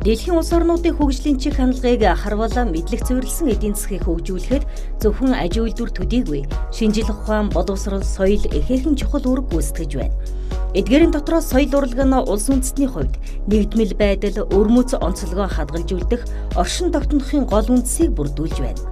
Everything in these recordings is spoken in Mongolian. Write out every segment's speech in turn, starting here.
Дэлхийн улс орнуудын хөгжлийн чиг хандлагыг харвал мэдлэг суурилсан эдийн засгийг хөгжүүлэхэд зөвхөн аж үйлдвэр төдийгүй шинжлэх ухаан, боловсрол, соёл ихээхэн чухал үүрэг гүйцэтгэж байна. Эдгээрийн дотроос соёл урлаг нь улс үндэстний хувьд нэгдмэл байдал, өвөрмөц онцлогоо хадгалж үлдэх оршин тогтнохын гол үндсийг бүрдүүлж байна.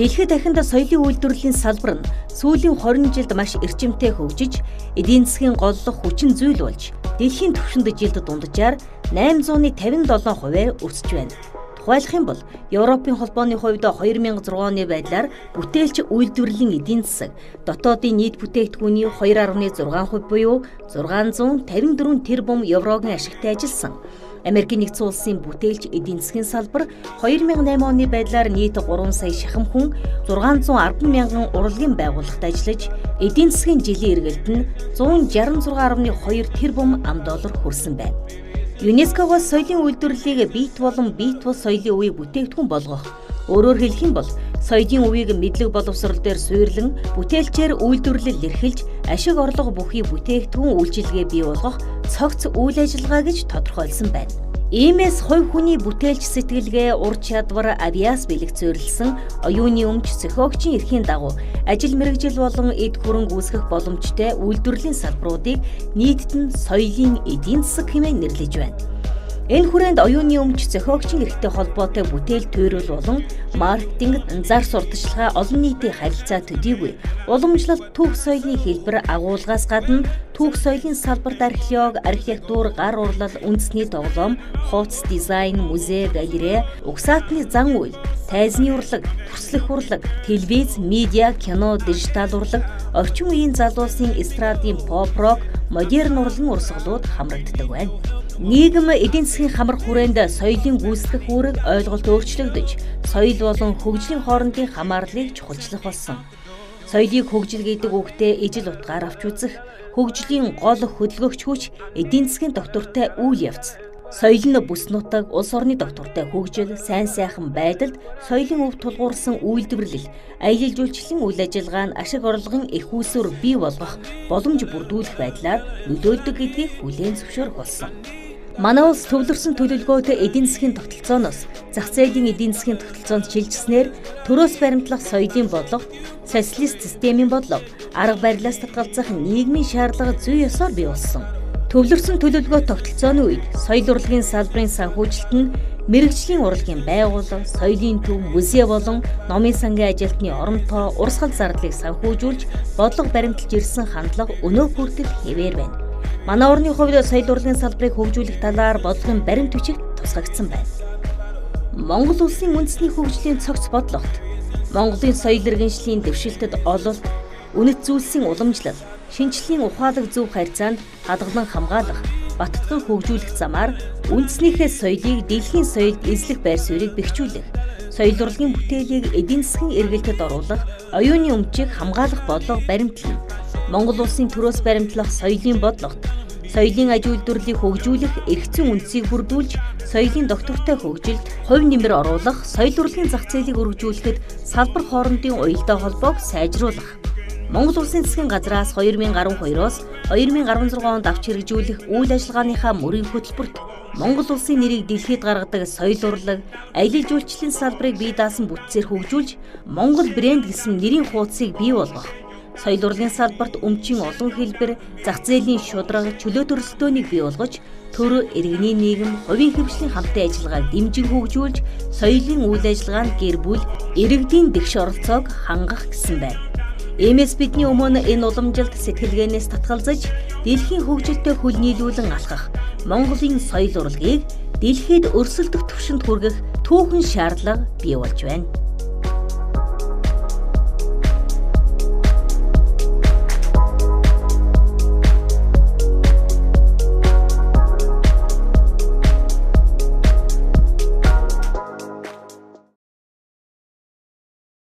Дэлхийд дахинд соёлын үйлдвэрлэлийн салбар нь сүүлийн 20 жилд маш эрчимтэй хөгжиж, эдийн засгийн голлох хүчин зүйл болж, дэлхийн түвшинд жилд дунджаар 857%-аар өсөж байна. Тухайлах юм бол Европын холбооны хувьд 2006 оны байдлаар бүтээлч үйлдвэрлэлийн эдийн засаг дотоодын нийт бүтээгдэхүүний 2.6% буюу 654 тэрбум еврогийн ашигтай ажилласан. Америкийн нэгдсэн улсын бүтээлч эдийн засгийн салбар 2008 оны байдлаар нийт 3 сая шахам хүн 610 мянган урлагийн байгууллагад ажиллаж, эдийн засгийн жилийн эргэлт нь 166.2 тэрбум ам доллар хүрсэн байна. ЮНЕСКОгоос соёлын үйлдвэрлэлийг бит болон бит бус соёлын үеийг бүтээгдэхүүн болгох. Өөрөөр хэлэх юм бол соёлын үеийг мэдлэг боловсрол дээр суйрлан бүтээлчээр үйлдвэрлэл эрхэлж ашиг орлого бүхий бүтээгдэхүүн үйлчилгээ бий болгох цогц үйл ажиллагаа гэж тодорхойлсон байна. Иймээс хувь хүний бүтээлч сэтгэлгээ, ур чадвар, авиас бэлэг суурилсан оюуны өмч, зохиогчийн эрхийн дагуу ажил мэргэжил болон эд хөрөнгө үүсгэх боломжтой үйлдвэрлэлийн салбаруудыг нийтэд нь соёлын эдийн засаг хэмээн нэрлэж байна. Энэ хүрээнд оюуны өмч, зохиогчийн эрхтэй холбоотой бүтээл туйрал болон маркетинг, зар сурталчилгаа, олон нийтийн харилцаа төдийгүй уламжлалт түүх соёлын хэлбэр агуулгаас гадна түүх соёлын салбарт археолог, архитектур, гар урлал, үндэсний тоглоом, хуудас дизайн, музей, галерей, угсаатны зан үйл, тайзны урлаг, төрслөх урлаг, телевиз, медиа, кино, дижитал урлаг, орчин үеийн залуусын эстрадын поп рок, модерн урлагийн урсгалууд хамрагддаг байна. Нийгэм эдийн засгийн хамар хүрээнд соёлын гүйцэтгэх үүрэг ойлголт өөрчлөгдөж, соёл болон хөгжлийн хоорондын хамаарлыг чухалчлах болсон. Соёлыг хөгжил гэдэг үгтэй ижил утгаар авч үзэх, хөгжлийн гол хөдөлгөгч хүч эдийн засгийн доктортой үйл явц. Соёл нь бүс нутаг, улс орны доктортой хөгжил, сайн сайхан байдалд соёлын өв тулгуурсан үйлдвэрлэл, аялал жуулчлалын үйл ажиллагаа нь ашиг орлогын эх үүсвэр бий болгох боломж бүрдүүлэх байдлаар нөлөөлдөг гэдгийг хүлээн зөвшөөрөх болсон. Манай улс төвлөрсөн төлөвлөгөөтэй эдийн засгийн тогтолцооноос зах зээлийн эдийн засгийн тогтолцоонд шилжсэнээр төрөөс баримтлах соёлын бодлогот, социалист системийн бодлого, арга барилаас татгалзах нийгмийн шаардлага зүй ёсоор бий болсон. Төвлөрсөн төлөвлөгөө тогтолцооны үед соёл урлагийн салбарын санхүүжилт нь мэргэжлийн урлагийн байгууллага, соёлын төв, музей болон номын сангийн ажилтны оронтоо, урсгал зардлыг санхүүжүүлж бодлого баримталж ирсэн хандлага өнөө хүртэл хэвээр байна. Манай орны хувьд соёл урлагийн салбарыг хөгжүүлэх талаар бодлогын баримт бичиг тусгагдсан байна. Монгол улсын үндэсний хөгжлийн цогц бодлогот Монголын соёл иргэншлийн дэвшилтэд ололт, үнэт зүйлсийн уламжлал, шинжлэлийн ухаалаг зөв харьцаанд хадгалан хамгаалах, баттган хөгжүүлэх замаар үндэснийхээ соёлыг дэлхийн соёлд эзлэх байр суурийг бэхжүүлэх, соёл урлагийн бүтээлийг эдийн засгийн эргэлтэд оруулах, оюуны өмчийг хамгаалах бодлого баримтлана. Монгол улсын төрөөс баримтлах соёлын бодлогот соёлын аж үйлдвэрлэлийг хөгжүүлэх, эрх зүйн үндсийг бүрдүүлж, соёлын доктортой хөгжилд хувь нэмэр оруулах, соёл урлагийн зах зээлийг өргөжүүлэхэд салбар хоорондын уялдаа холбоог сайжруулах. Монгол улсын засгийн газраас 2012-оос 2016 онд авч хэрэгжүүлэх үйл ажиллагааныхаа мөрийн хөтөлбөрт Монгол улсын нэрийг дэлхийд гаргадаг соёл урлаг, аялал жуулчлалын салбарыг бие даасан бүтцээр хөгжүүлж, Монгол брэнд гэсэн нэрийн хуудсыг бий болгох, соёл урлагийн салбарт өмчийн олон хэлбэр, зах зээлийн шударга, чөлөө төрөлтөөнийг бий болгож, төр, иргэний нийгэм, хувийн хэвшлийн хамтын ажиллагааг дэмжин хөгжүүлж, соёлын үйл ажиллагаанд гэр бүл, иргэдийн дэвш оролцоог хангах гэсэн байна. Иймээс бидний өмнө энэ уламжилт сэтгэлгээнээс татгалзаж, дэлхийн хөгжилтэй хөл нийлүүлэн алхах, Монголын соёл урлагийг дэлхийд өрсөлдөх түвшинд хүргэх түүхэн шаардлага бий болж байна.